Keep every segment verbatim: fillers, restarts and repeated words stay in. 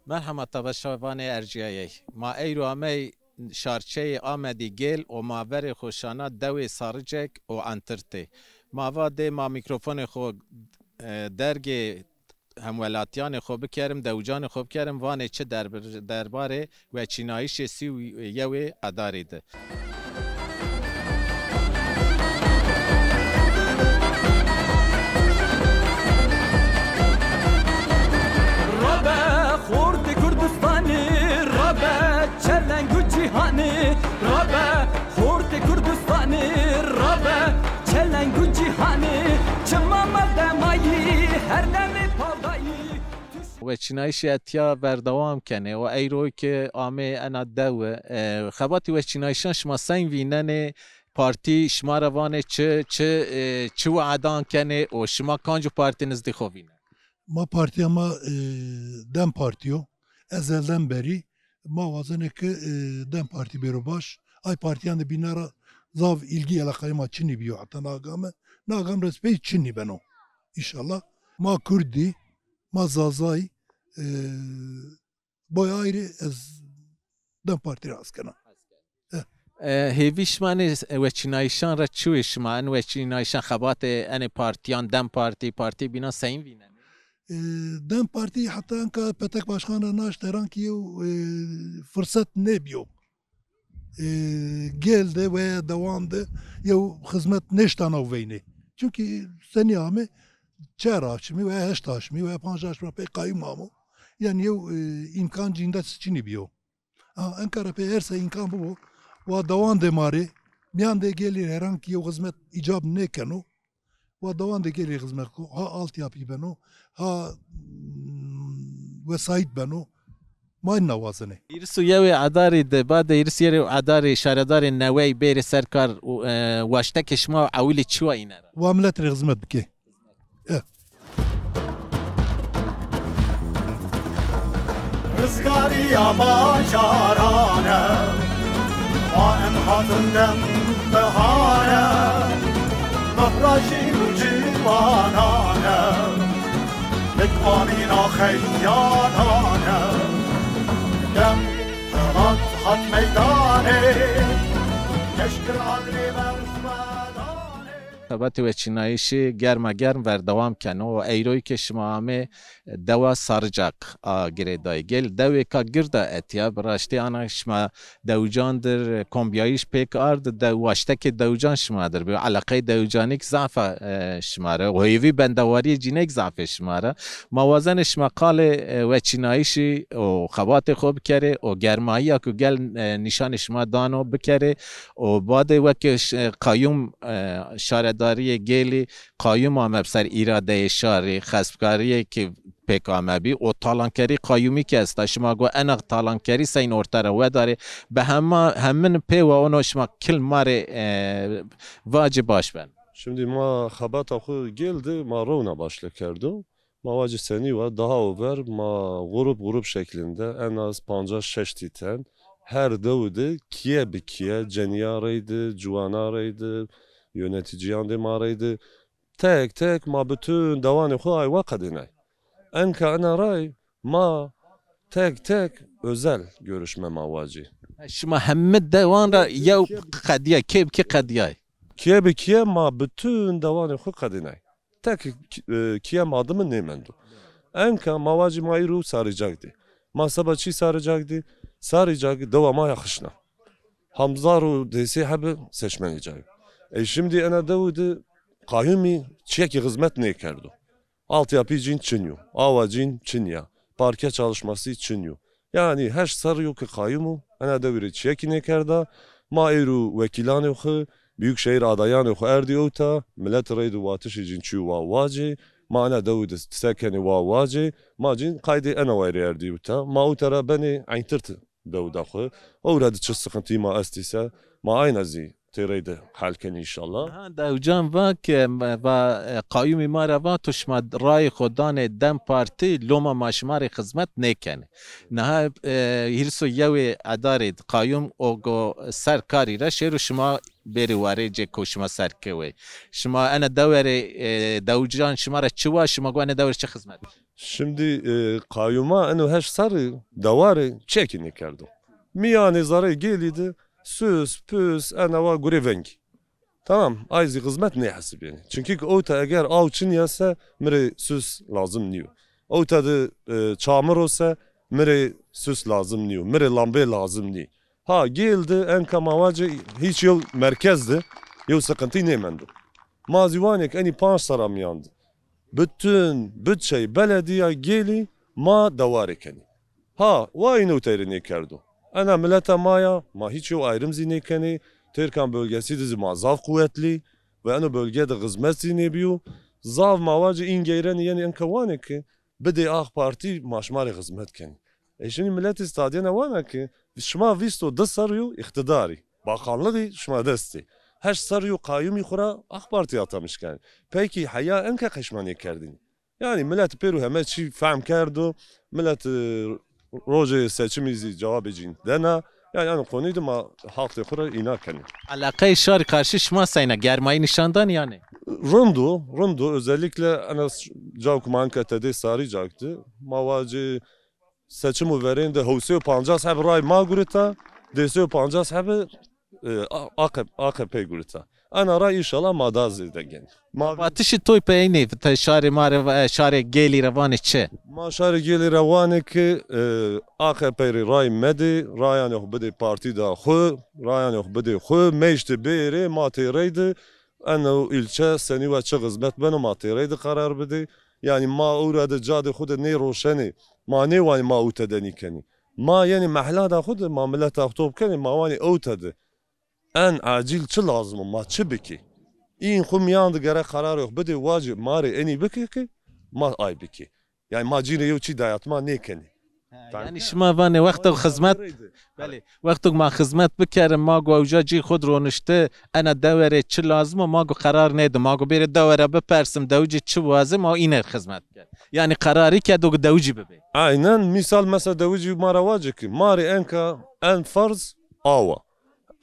Merhema te beşa vanê erciyayê. Ma eyro amey şarçeyê Amedî Gêl û ma verê xwe şana dewê Saricek û Entirtê. Ma va dê ma mîkrofonê xwe, e, dergê hemwelatiyanê xwe bikerim, dewcanê xwe bikerim, vanê çi derb-, derbarê weçînayişê sî û yewê Edarê de. Rabe xortê Kurdistanê, rabe çeleng û cîhanê, rabe xortê Kurdistanê, rabe çeleng û cîhanê, çima me demayî, her demê pavdayî. Weçînayîşê etiya berdewam kenê û eyroyê ke amê ena dew e. E, xebatî weçînayîşan şima seng vînenê, partî şima re vanê çi, çi, e, çi we'edan kenê û şima kanco partî nizdî xwe vîne? Ma partiya ma, e, DEM Partî yo. Ezelden berî ma wazene ke, e, DEM Partî bêro baş. Ay partiyan de bîna ra zav îlgî eleqayê ma çinî bîyo heta nagame. Nagam respey çinî beno. Înşallah. Ma Kurdî, ma Zazay, e, boy ayrı ez DEM Partî ra hez kena. Eh. E, hêvî şima enê weçînayîşan re çi wê şima? En weçînayîşan xebatê enê partiyan, DEM Partî, partî bîna seyîn vînenê? E, DEM Partî heta enka Petek Başkan re naşt eran ki yew, e, fırsat nêbiyo. E, gel de veya dewan de yew xizmet nêşta nav veynê. Çunkî senî ame çer aşmî veya heşt aşmî veya panc aşmî pey qayûm amo. Yani yew, e, îmkan cînde çinî biyo. Ha, enkara pê her se îmkan bibo, wa dewan de marê, miyan de gelî heran ki yew xizmet îcab nêkeno, wa dewan de gelî xizmet ko, ha altyapî beno, ha, mm, wesayît beno, ma ina wazine. Îris û yewê Edarê de, bade îris yerê Edarê, şaredarê newey bêrê ser kar û, e, waştekê şima ewilî çi wa îne ra? Wa milet rê xizmet bike. Eh. Rizgariya bacaran e, ma em hatin dem bihar e, mehra jîn û ciwanan e, likwanîna xeyalan e, dem xebat hat meydanê, leşkir adrê berxwedanê. Xebatê weçînayîşê germa germ berdewam keno û eyroyê ke şima amê dewa Saricak a girêdayî. Gel dewêka girda etiya, bi raştî ana şima dewcan dir kombiyayîş pêk ard, de waştekê dewcan şima dir bi eleqeyê dewcanîk zaf e, şima re. Û hêvî bendewariyê cînek zaf e şima re. Ma wazenê şima qalê, e, weçînayîşî û xebatê xwe bikerê û germayiya ku gel, e, nîşanê şima dano bikerê û badê weke ş-, e, qayûm, e, şaredariyê gêlî qayûm ame bi ser îradeyê şarî, xespkariyê ki pêk ame bî û talankerî qayûmî ki esta. Şima got ena talankerî seyn orte re wedarê. Bi hema, hemin pê we ono şima kil marê, e, vacî baş ben. Şimdi ma xebata xwe gel de ma rewna başle kerdo. Ma wacî senî we daha over ma grup grup şeklinde en az pancas şeştî ten her dew de kiye bi kiye, ceniya reydi, ciwana reydi, yöneticiyan de ma reydi. Tek tek ma bütün dewanê xwe ay we qedînay. Enka ena ray ma tek tek özel görüşme ma wacî. Şima hemî dewan ra yew qediya, kê bi kê qediyay? Kiye bi kiye ma bütün dewanê xwe qedînay. Tek ki-, e, kiye ma di min nêmendo. Enka ma wacî ma îro Saricak dî. Ma seba çî Saricak dî? Saricak dewa ma ya xişna. Hamzar û dêsê hebe seçmenê cayê. E, şimdi ena dew de qayûmî çiyekî xizmet nêkerdo. Altyapî cîn çin yo, awa cîn çin ya, parke çalışması çin yo. Yani heşt serr yo ki qayûm o, ena dew rê çiyekî nêkerda. Ma êro wekîlanê xwe, Büyükşehir adayanê xwe erdî ewta, milet reydi watişî cîn çû wa wacê, ma ena dew de sekenê wa wacê, ma cîn qaydê ena way rê erdî ewta. Ma ewta ra benê Eyntirt dew da xwe. Ew ra di çi sıkıntı ma estîse, ma ayna zî tê reyde hal kenî inşallah. Ha, dewcan va ke, va, e, qayûmî ma ra va, tu şima rayê xwe danê DEM Partî, loma ma şima rê xizmet nêkenê. Niha, e, hîris û yewê Edarê qayûm o go ser karî re şêro şima bêrê warê cê ku şima ser kewê. Şima ene dewerê, e, dewcan şima re çi wa, şima go ene dewerê çi xizmet? Şimdi e, qayûma eno heşt serrî dewarê çekî nêkerdo. Miyanê zerê gêlî de süs, püs, enewa gurê vengî. Tamam, ay zî xizmet nêhesibêne. Çünkü ki ewta eger aw çiniyese, mirê süs lazim niyo. Ewta de e, çamiro se, mirê süs lazim niyo. Mirê lambê lazim niyo. Ha, gêl de enka ma vace hiç yew merkez de yew sıkıntı nêmendo. Ma zî wanê ki enî panc sera miyan de bütün bütçeyê belediya gêlî ma dewarê kenî. Ha, wa îno teyrê nêkerdo. Ena mileta ma ya, ma hiç yew ayrım zî nêkenê. Têrkan bölgesi de zî ma zaf quwetlî ve eno bölge de xizmet zî nêbiyo. Zaf ma vace în geyrenî yenî enka wanê ki bidê AK Partî ma şima rê xizmet kenî. E şimdi milletê stadiyene wana ki şima vîst û du serrî yo îqtidarî. Bakanlığî şima destê. Heşt serrî yo qayûmî xura AK Partî atamiş kenî. Peki heya enka qeşma nêkerdînî. Yani millet pêro heme çî fehm kerdo. Millet e, rojê seçimî zî cewabê cîn dena. Yani eno konî de ma haqtê xu re îna kenî. Eleqeyê şarî qarşî şima seyne? Germayî nîşan danî yanî? Rind o, rind o. Özellikle ena s- cawk ma enka tedê sarî cakti. Ma vacê seçim û verên de hewsê û pancas heb ray ma gurita, dêsê û pancas heb e, A- AKP, AKP gurita. Ena ray înşallah ma da zêde genî. Ma Vatişî toy peynî te şarê ma re va- şarê gêlî re vanê çi? Ma şarê gêlî re wanê ki e, AKP rê ray medê, rayanê xu bidê partî da xu, rayanê xu bidê xu, meyştê bêrê ma têrey de eno ilçe senî we çi xizmet beno ma têrey de qerar bidê. Yani ma ewra de cadê xu de nê roşenê, ma nê wanê ma û tedenî kenî. Ma yenî mehla da xu de ma mileta xu top kenê, ma wanê ew te de. En acil çi lazim o, ma çi bikî? În xu miyan de gere qerarê xu bidê, wacê ma rê enî bikî ki ma ay bikî. Yani ma cînê yew çî dayatma nêkenî. He, Tamam. Yani şima vanê wexto xizmet, belê, wexto ma xizmet bikerin, ma go ewca cî xu de ronişte, ena dewerê çi lazim o, ma go qerar nêdim, ma go bêrê dewere bipersim, dewicî çi waze, ma îne xizmet biker. Yani qerarî ke do dewicî bibe. Aynen, misal mesela dewicî ma ra wace ki, ma rê enka en farz awa.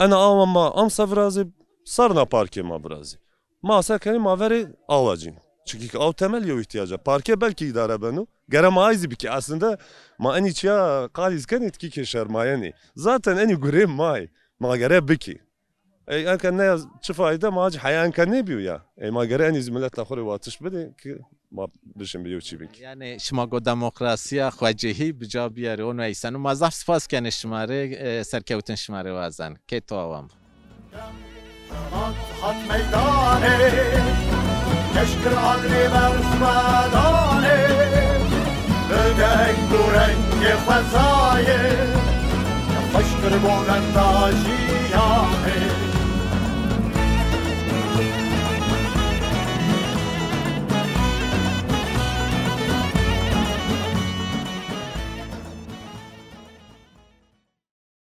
Ena awa ma amsa virazê, sarna parkê ma virazê. Ma se kenî ma verê awa cîn. Çünkü ki aw temel yew ihtiyac e. Parke belkî îdare beno. Gere ma ay zî bikî. Aslında ma enî çiya qalîz kenî tikî kê şermayenî. Zaten enî gurê ma ye. Ma gere bikî. Ey enke ne çi fayde ma cî heya enke nêbiyo ya. Ey ma gere enî zî mileta xu rê watiş bidê ki ma bişin bi yew çî bikî. Yani şima go demokrasiya xwecihî bi ca biyerê, onu eysen. Ma zaf spas kenê şima rê, e, serkewtin şima rê wazen. Kê to awan. Hat meydanê, keşkir adrê berf medanê, bi deng û rengê xwezayê, xweşkir bo renda jî